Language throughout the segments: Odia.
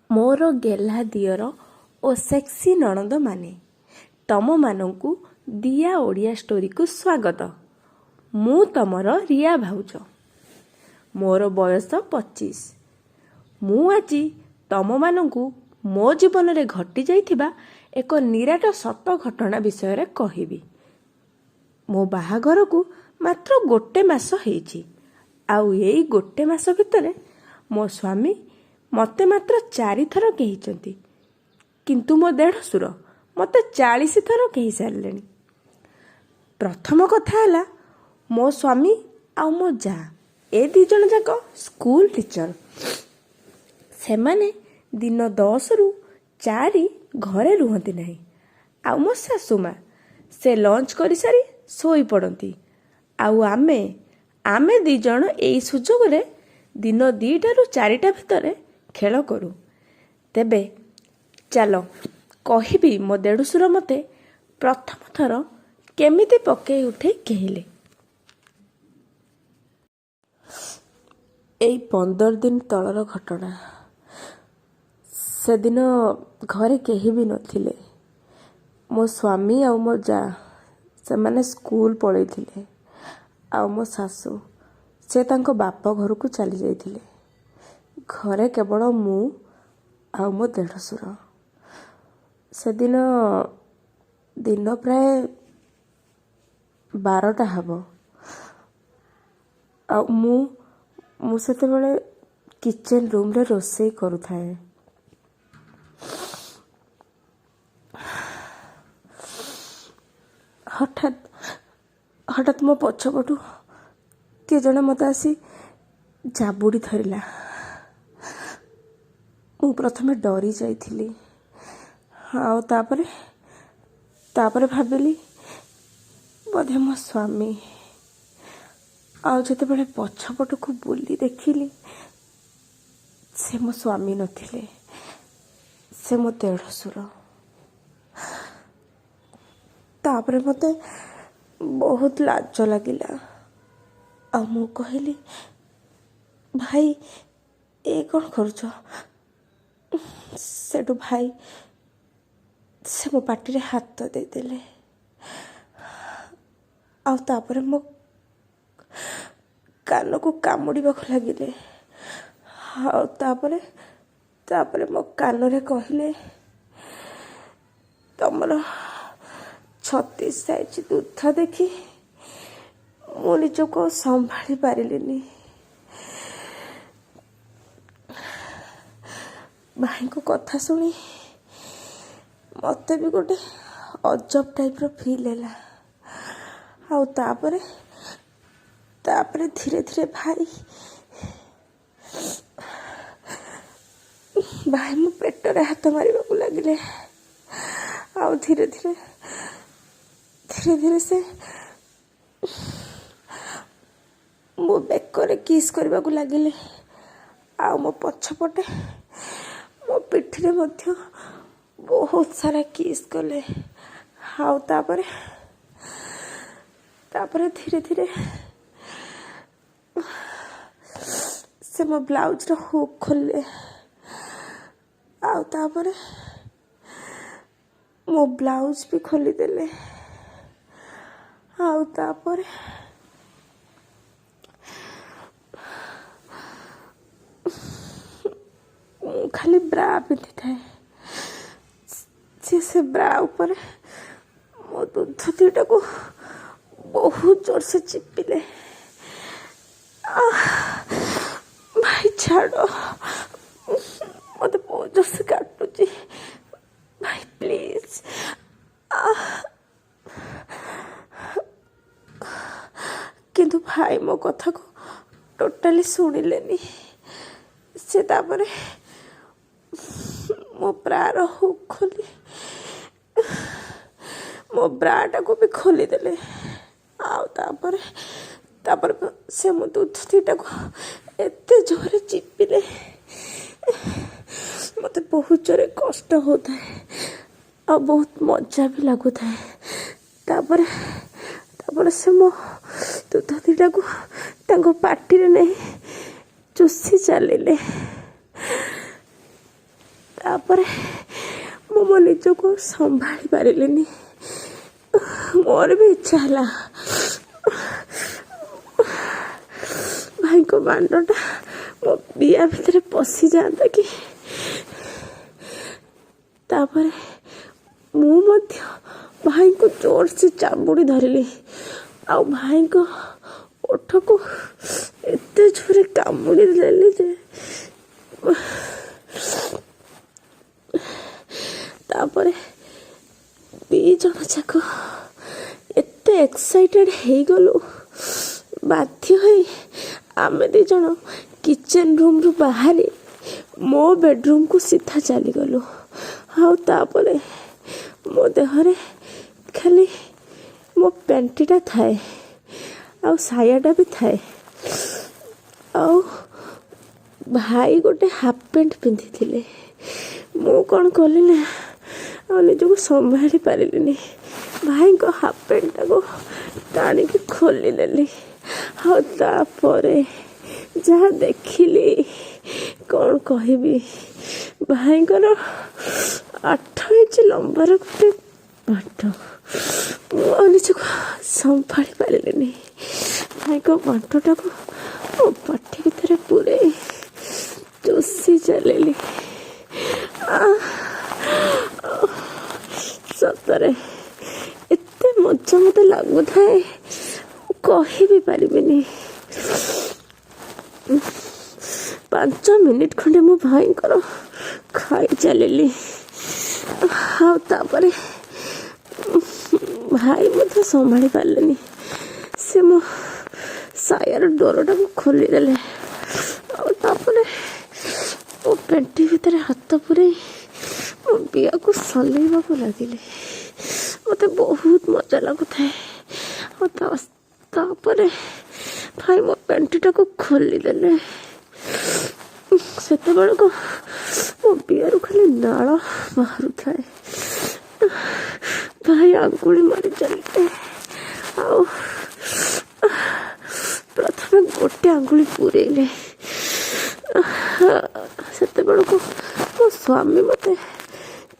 ମୋର ଗେହ୍ଲା ଦିଅର ଓ ସେକ୍ସି ନଣନ୍ଦମାନେ, ତମମାନଙ୍କୁ ଦିଆ ଓଡ଼ିଆ ଷ୍ଟୋରିକୁ ସ୍ୱାଗତ। ମୁଁ ତମର ରିୟା ଭାଉଜ। ମୋର ବୟସ 25। ମୁଁ ଆଜି ତମମାନଙ୍କୁ ମୋ ଜୀବନରେ ଘଟିଯାଇଥିବା ଏକ ନିରାଟ ସତ ଘଟଣା ବିଷୟରେ କହିବି। ମୋ ବାହାଘରକୁ ମାତ୍ର ଗୋଟେ ମାସ ହେଇଛି, ଆଉ ଏଇ ଗୋଟେ ମାସ ଭିତରେ ମୋ ସ୍ୱାମୀ ମୋତେ ମାତ୍ର 4 ଥର ଗେହିଛନ୍ତି, କିନ୍ତୁ ମୋ ଦେଢ଼ଶୁର ମୋତେ 40 ଥର ଗେହି ସାରିଲେଣି। ପ୍ରଥମ କଥା ହେଲା, ମୋ ସ୍ୱାମୀ ଆଉ ମୋ ଯା ଏ ଦି ଜଣ ଯାକ ସ୍କୁଲ ଟିଚର। ସେମାନେ ଦିନ 10ରୁ 4 ଘରେ ରୁହନ୍ତି ନାହିଁ। ଆଉ ମୋ ଶାଶୁ ମା, ସେ ଲଞ୍ଚ କରିସାରି ଶୋଇପଡ଼ନ୍ତି, ଆଉ ଆମେ ଦି ଜଣ ଏଇ ସୁଯୋଗରେ ଦିନ 2ଟାରୁ 4ଟା ଭିତରେ ଖେଳ କରୁ। ତେବେ ଚାଲ କହିବି, ମୋ ଦେଢ଼ଶୁର ମୋତେ ପ୍ରଥମ ଥର କେମିତି ପକେଇ ଉଠେଇ ଗେହିଲେ। ଏଇ 15 ଦିନ ତଳର ଘଟଣା। ସେଦିନ ଘରେ କେହି ବି ନଥିଲେ। ମୋ ସ୍ୱାମୀ ଆଉ ମୋ ଯା, ସେମାନେ ସ୍କୁଲ ପଳେଇଥିଲେ, ଆଉ ମୋ ଶାଶୁ, ସେ ତାଙ୍କ ବାପ ଘରକୁ ଚାଲି ଯାଇଥିଲେ। ଘରେ କେବଳ ମୁଁ ଆଉ ମୋ ଦେଢ଼ଶୁର। ସେଦିନ ଦିନ ପ୍ରାୟ 12ଟା ହେବ, ଆଉ ମୁଁ ସେତେବେଳେ କିଚେନ୍ ରୁମ୍ରେ ରୋଷେଇ କରୁଥାଏ। ହଠାତ୍ ହଠାତ୍ ମୋ ପଛପଟୁ କିଏ ଜଣେ ମୋତେ ଆସି ଜାବୁଡ଼ି ଧରିଲା। ମୁଁ ପ୍ରଥମେ ଡରି ଯାଇଥିଲି, ଆଉ ତାପରେ ଭାବିଲି ବୋଧେ ମୋ ସ୍ୱାମୀ। ଆଉ ଯେତେବେଳେ ପଛପଟକୁ ବୁଲି ଦେଖିଲି, ସେ ମୋ ସ୍ୱାମୀ ନଥିଲେ, ସେ ମୋ ଦେଢ଼ଶୁର। ତାପରେ ମୋତେ ବହୁତ ଲାଜ ଲାଗିଲା, ଆଉ ମୁଁ କହିଲି, "ଭାଇ, ଏ କ'ଣ କରୁଛ?" ସେଠୁ ଭାଇ ସେ ମୋ ପାଟିରେ ହାତ ଦେଇଦେଲେ, ଆଉ ତାପରେ ମୋ କାନକୁ କାମୁଡ଼ିବାକୁ ଲାଗିଲେ, ଆଉ ତାପରେ ମୋ କାନରେ କହିଲେ, "ତମର 36 ସାଇଜ୍ ଦୁଧ ଦେଖି ମୁଁ ନିଜକୁ ଆଉ ସମ୍ଭାଳି ପାରିଲିନି।" ଭାଇଙ୍କ କଥା ଶୁଣି ମୋତେ ବି ଗୋଟେ ଅଜବ ଟାଇପ୍ର ଫିଲ୍ ହେଲା। ଆଉ ତାପରେ ଧୀରେ ଧୀରେ ଭାଇ ମୋ ପେଟରେ ହାତ ମାରିବାକୁ ଲାଗିଲେ, ଆଉ ଧୀରେ ଧୀରେ ସେ ମୋ ବେକରେ କିସ୍ କରିବାକୁ ଲାଗିଲେ, ଆଉ ମୋ ପଛପଟେ ମୋ ପିଠିରେ ମଧ୍ୟ ବହୁତ ସାରା କିସ୍ କଲେ। ଆଉ ତାପରେ ଧୀରେ ଧୀରେ ସେ ମୋ ବ୍ଲାଉଜର ହୁକ୍ ଖୋଲିଲେ, ଆଉ ତାପରେ ମୋ ବ୍ଲାଉଜ ବି ଖୋଲିଦେଲେ। ଆଉ ତାପରେ ମୁଁ ଖାଲି ବ୍ରା ପିନ୍ଧିଥାଏ। ସେ ବ୍ରା ଉପରେ ମୋ ଦୁଧ ଦୁଇଟାକୁ ବହୁତ ଜୋରସେ ଚିପିଲେ। "ଭାଇ, ଛାଡ଼, ମୋତେ ବହୁତ ଜୋରସେ କାଟୁଛି। ଭାଇ, ପ୍ଲିଜ୍।" କିନ୍ତୁ ଭାଇ ମୋ କଥାକୁ ଟୋଟାଲି ଶୁଣିଲେନି। ସେ ତାପରେ ମୋ ବ୍ରାର ହୁକ୍ ଖୋଲି ମୋ ବ୍ରାଟାକୁ ବି ଖୋଲିଦେଲେ। ଆଉ ତାପରେ ସେ ମୋ ଦୁଧ ଦୁଇଟାକୁ ଏତେ ଜୋରରେ ଚିପିଲେ, ମୋତେ ବହୁତ ଜୋରେ କଷ୍ଟ ହେଉଥାଏ ଆଉ ବହୁତ ମଜା ବି ଲାଗୁଥାଏ। ତାପରେ ସେ ମୋ ଦୁଧ ଦୁଇଟାକୁ ତାଙ୍କ ପାଟିରେ ନେଇ ଚୁଷି ଚାଲିଲେ। ତାପରେ ମୁଁ ମୋ ନିଜକୁ ସମ୍ଭାଳି ପାରିଲିନି। ମୋର ବି ଇଚ୍ଛା ହେଲା ଭାଇଙ୍କ ବାଣ୍ଡଟା ମୋ ବିଆ ଭିତରେ ପଶିଯାଆନ୍ତା କି। ତାପରେ ମୁଁ ମଧ୍ୟ ଭାଇଙ୍କୁ ଜୋରସେ ଚାବୁଡ଼ି ଧରିଲି ଆଉ ଭାଇଙ୍କ ଓଠକୁ ଏତେ ଜୋରେ କାମୁଡ଼ି ଦେଲି ଯେ ତାପରେ 2 ଜଣ ଯାକ ଏତେ ଏକ୍ସାଇଟେଡ଼ ହେଇଗଲୁ, ବାଧ୍ୟ ହୋଇ ଆମେ 2 ଜଣ କିଚେନ୍ ରୁମ୍ରୁ ବାହାରି ମୋ ବେଡ଼ରୁମ୍କୁ ସିଧା ଚାଲିଗଲୁ। ଆଉ ତାପରେ ମୋ ଦେହରେ ଖାଲି ମୋ ପ୍ୟାଣ୍ଟିଟା ଥାଏ ଆଉ ସାୟାଟା ବି ଥାଏ ଆଉ ଭାଇ ଗୋଟେ ହାଫ୍ ପ୍ୟାଣ୍ଟ ପିନ୍ଧିଥିଲେ। ମୁଁ କ'ଣ କଲି ନା, ଆଉ ନିଜକୁ ସମ୍ଭାଳି ପାରିଲିନି, ଭାଇଙ୍କ ହାଫ୍ ପ୍ୟାଣ୍ଟଟାକୁ ଟାଣିକି ଖୋଲିଦେଲି। ଆଉ ତାପରେ ଯାହା ଦେଖିଲି, କ'ଣ କହିବି, ଭାଇଙ୍କର 8 ଇଞ୍ଚ ଲମ୍ବାର ଗୋଟେ ବାଣ୍ଟ। ମୁଁ ଆଉ ନିଜକୁ ସମ୍ଭାଳି ପାରିଲିନି। ଭାଇଙ୍କ ବାଣ୍ଟଟାକୁ ମୋ ପାଟି ଭିତରେ ପୂରେଇ ଚୁଷି ଚାଲିଲି। ସତରେ ଏତେ ମଜା ମୋତେ ଲାଗୁଥାଏ, ମୁଁ କହି ବି ପାରିବିନି। 5 ମିନିଟ୍ ଖଣ୍ଡେ ମୋ ଭାଇଙ୍କର ଖାଇ ଚାଲିଲି। ଆଉ ତାପରେ ଭାଇ ମଧ୍ୟ ସମ୍ଭାଳି ପାରିଲେନି। ସେ ମୋ ସାୟାର ଡୋରଟାକୁ ଖୋଲିଦେଲେ ଆଉ ତାପରେ ମୋ ପେଣ୍ଟି ଭିତରେ ହାତ ପୂରେଇ ମୋ ବିଆକୁ ସଲେଇବାକୁ ଲାଗିଲେ। ମୋତେ ବହୁତ ମଜା ଲାଗୁଥାଏ। ଆଉ ତାପରେ ଭାଇ ମୋ ପେଣ୍ଟିଟାକୁ ଖୋଲିଦେଲେ। ସେତେବେଳକୁ ମୋ ବିଆରୁ ଖାଲି ନାଳ ବାହାରୁଥାଏ। ଭାଇ ଆଙ୍ଗୁଳି ମାରି ଚାଲିଲେ ଆଉ ପ୍ରଥମେ ଗୋଟେ ଆଙ୍ଗୁଳି ପୂରେଇଲେ। ସେତେବେଳକୁ ମୋ ସ୍ୱାମୀ ମୋତେ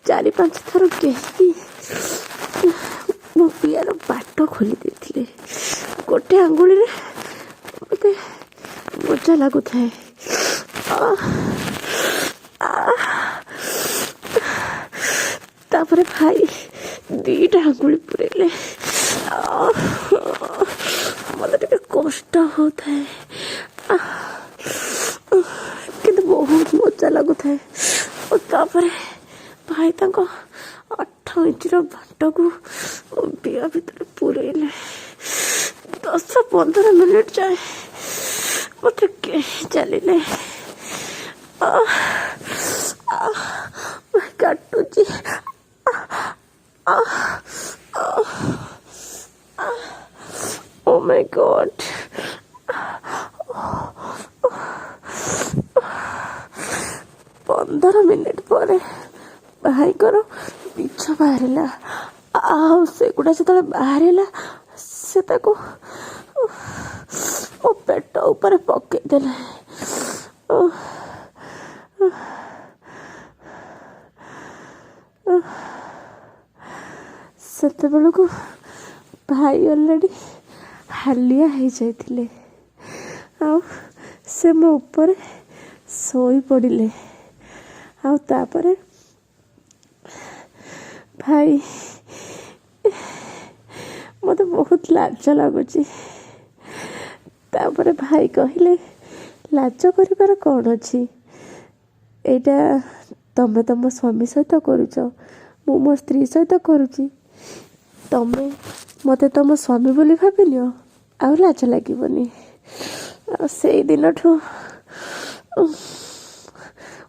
ଚାରି ପାଞ୍ଚ ଥର ଗେହିକି ମୋ ବିଆର ବାଟ ଖୋଲି ଦେଇଥିଲେ। ଗୋଟେ ଆଙ୍ଗୁଳିରେ ମୋତେ ମଜା ଲାଗୁଥାଏ। ଆଃ, ଆଃ। ତାପରେ ଭାଇ 2ଟା ଆଙ୍ଗୁଳି ପୂରେଇଲେ। ଆଃ, ମୋତେ ଟିକେ କଷ୍ଟ ହଉଥାଏ, ଆଃ, କିନ୍ତୁ ବହୁତ ମଜା ଲାଗୁଥାଏ। ଓ ତାପରେ ଭାଇ ତାଙ୍କ 8 ଇଞ୍ଚର ବାଣ୍ଟକୁ ମୋ ବିଆ ଭିତରେ ପୂରେଇଲେ। 10-15 ମିନିଟ୍ ଯାଏ ମୋତେ ଗେହି ଚାଲିଲେ। ଆଃ, ଆଃ, ଭାଇ କାଟୁଛି। ଆଃ, ଆଃ, Oh my God. 15 minute ପରେ ଭାଇଙ୍କର ବୀଜ ବାହାରିଲା ଆଉ ସେଗୁଡ଼ା ଯେତେବେଳେ ବାହାରିଲା, ସେ ତାକୁ ମୋ ପେଟ ଉପରେ ପକେଇଦେଲେ। ଓଃ, ଓଃ। ସେତେବେଳକୁ ଭାଇ ଅଲରେଡ଼ି ହାଲିଆ ହେଇଯାଇଥିଲେ ଆଉ ସେ ମୋ ଉପରେ ଶୋଇପଡ଼ିଲେ। ଆଉ ତାପରେ ଭାଇ, ମୋତେ ବହୁତ ଲାଜ ଲାଗୁଛି। ତାପରେ ଭାଇ କହିଲେ, ଲାଜ କରିବାର କ'ଣ ଅଛି? ଏଇଟା ତମେ ତମ ସ୍ୱାମୀ ସହିତ କରୁଛ, ମୁଁ ମୋ ସ୍ତ୍ରୀ ସହିତ କରୁଛି। ତମେ ମୋତେ ତମ ସ୍ୱାମୀ ବୋଲି ଭାବିନିଅ, ଆଉ ଲାଜ ଲାଗିବନି। ଆଉ ସେଇ ଦିନଠୁ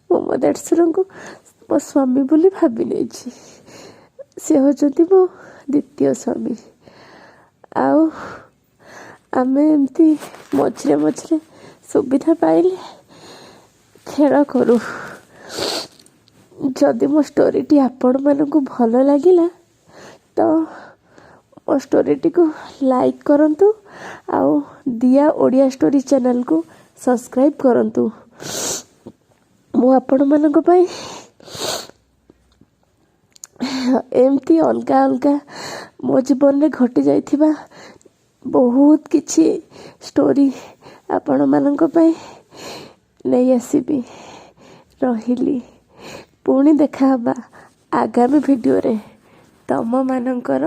ମୁଁ ମୋ ଦେଢ଼ଶୁରଙ୍କୁ ମୋ ସ୍ୱାମୀ ବୋଲି ଭାବି ନେଇଛି। ସେ ହେଉଛନ୍ତି ମୋ ଦ୍ୱିତୀୟ ସ୍ୱାମୀ। ଆଉ ଆମେ ଏମିତି ମଝିରେ ମଝିରେ ସୁବିଧା ପାଇଲେ ଖେଳ କରୁ। ଯଦି ମୋ ଷ୍ଟୋରିଟି ଆପଣମାନଙ୍କୁ ଭଲ ଲାଗିଲା, ତ ମୋ ଷ୍ଟୋରିଟିକୁ ଲାଇକ୍ କରନ୍ତୁ ଆଉ ଦିଆ ଓଡ଼ିଆ ଷ୍ଟୋରି ଚ୍ୟାନେଲକୁ ସବସ୍କ୍ରାଇବ୍ କରନ୍ତୁ। ମୁଁ ଆପଣମାନଙ୍କ ପାଇଁ ଏମିତି ଅଲଗା ଅଲଗା ମୋ ଜୀବନରେ ଘଟି ଯାଇଥିବା ବହୁତ କିଛି ଷ୍ଟୋରି ଆପଣମାନଙ୍କ ପାଇଁ ନେଇ ଆସିବି। ରହିଲି, ପୁଣି ଦେଖାହେବା ଆଗାମୀ ଭିଡ଼ିଓରେ। ତମମାନଙ୍କର